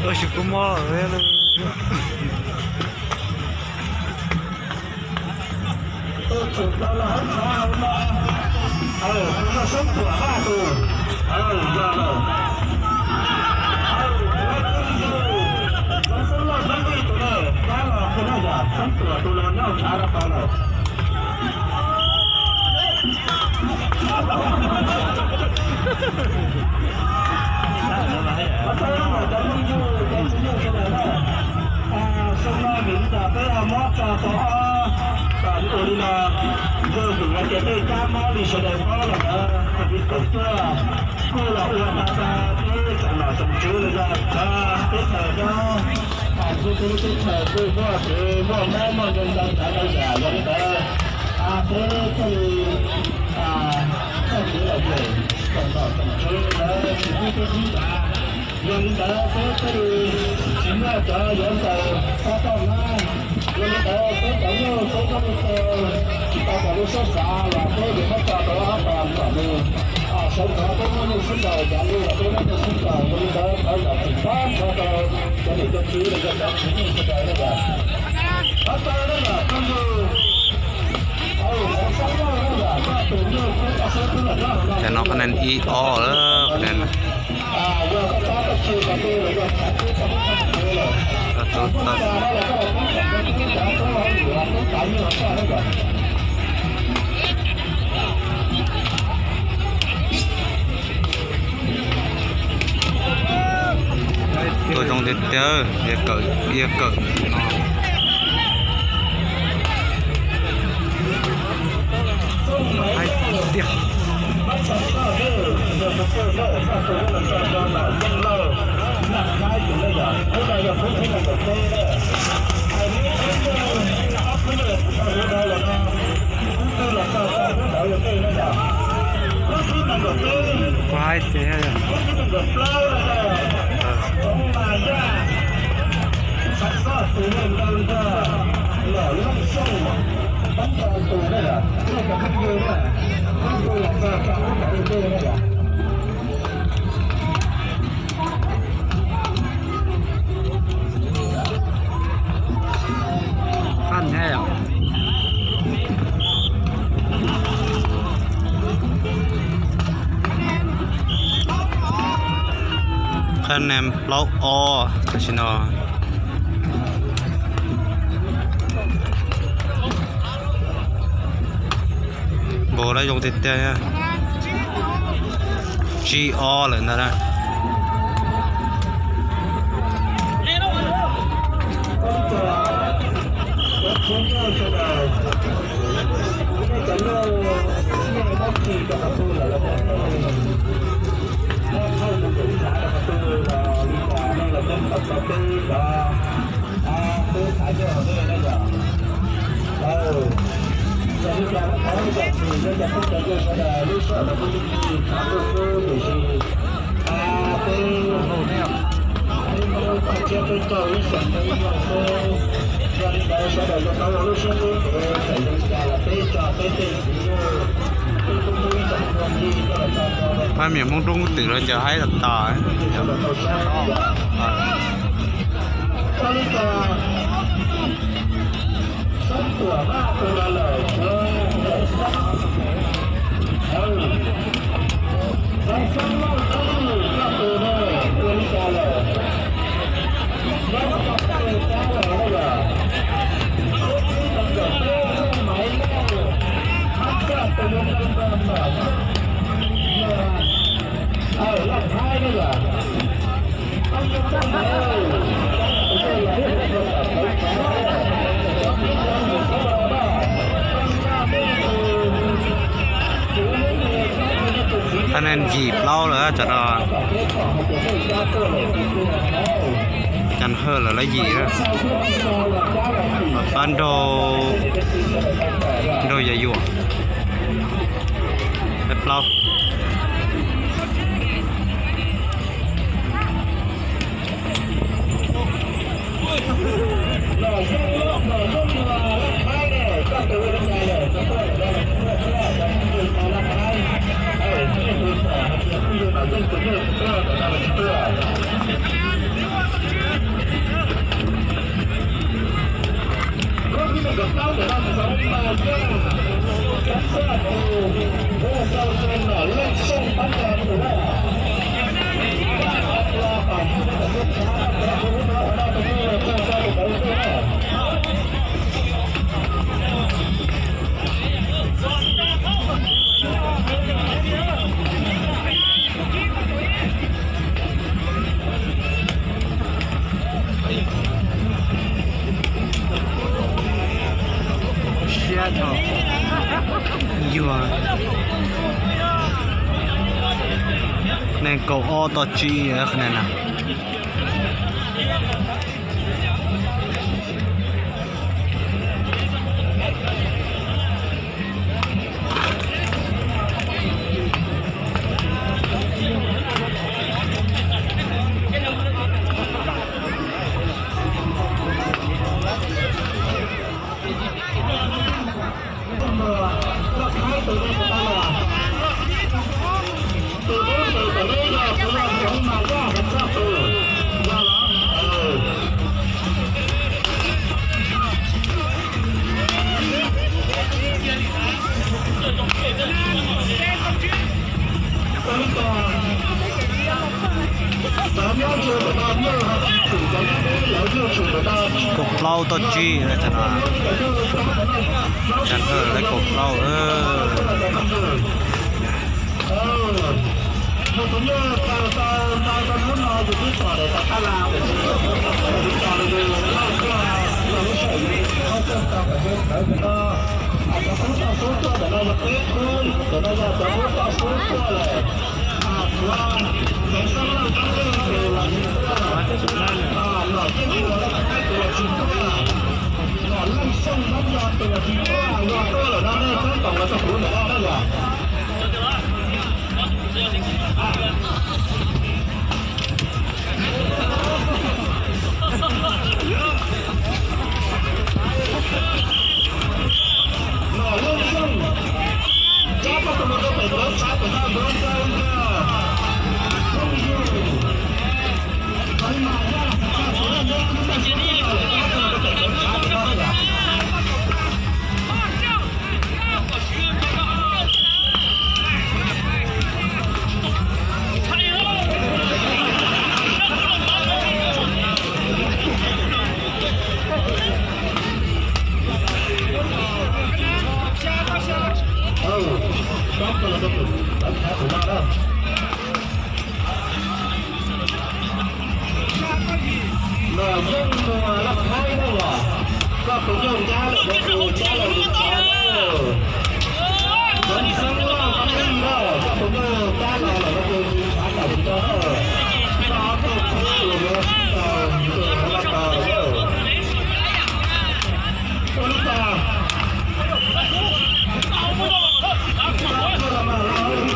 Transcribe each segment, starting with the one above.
Tab sis kub mob lawm. Xyoo no vim li cas peb ho muab tso tau ob, ua li no, yog vim hais tias tej kab mob li sawv daws paub lawm ntawd, vim tus tuaj kuj los ua tau tag peb tsoom nom tsoom tswv los yog teb chaws nyob, hais txhua teb chaws kuj muaj kev muaj mob muaj nkeeg ntau tsav ntau yam. Yog li ntawd, peb thiaj li txoj kev lom zem tsoom nom tsoom tswv ntawd tsis pub peb sib nrhiav. Yog li ntawd peb thiaj li tsis muaj cov yuav ntaus pab toj na. Yog li ntawd peb cov nyuj peb cov me tau tsis tau kom lub siab xav los peb yuav muab tso rau ob tog kom nws sawv ntxov peb muab nyuj sib ntaus, cov nyuj los peb muab nyuj sib ntaus. Yog li ntawd thov zam txim pab txhua rau cov niam cov txiv los yog cov txiv neej sawv daws na yom. Thov txog na yom, phooj ywg, Tam no qhov nees ib ob lawm, qhov nees Tuaj zoo tiag tiag, yog kawm, yog kawm no. Hais tiag. Kuv hais tiag. Qhab nees, qhab nees plaub ob tam sim no. Nkaus lawm zoo tiag tiag, tsib ob lawm ntag na. Pab miam Hmoob Roob Kub Twm los cas haib tas tas. Qhab nees yim plaub lawm cov no. Cas Hawj lawv lab yim, pab nraug, nraug Yaj Yuam, peb plaub. Siab dhau. Yuag. Nees nkaum ob tog tsib na. Kaum plaub tog tsib no. Tsam Hawj lawv kaum plaub. Los yooj mus laj thaib na yom, koj tus yooj yab lawm, tus yooj yab lawm li thaib na. Tus xeeb loj koj li na, koj tus yooj yab lawm, tus yooj yab lawm li thaib na. Koj tus thaib tus yooj yab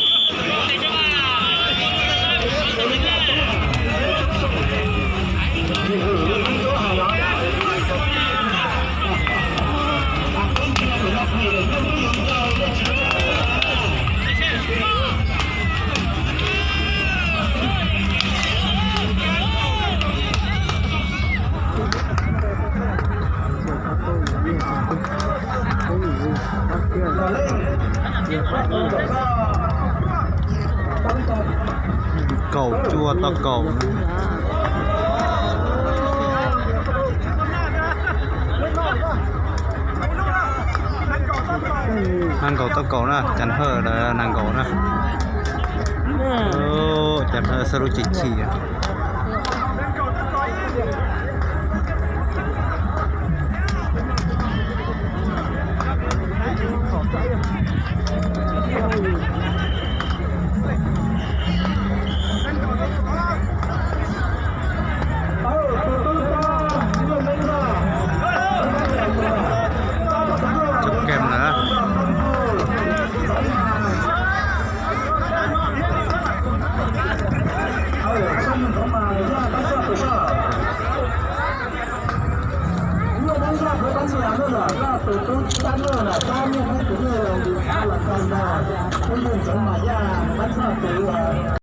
lawm, tus yooj yab lawm. Kaum cuaj tau kaum. Nees nkaum tau kaum na, Tsam Hawj lawv nees nkaum na. Tsam Hawj xab lub chim chim. Tsoom kem lawm. Phooj ywg Ntxoov Mos Yaj Mab Txhoj Twv uas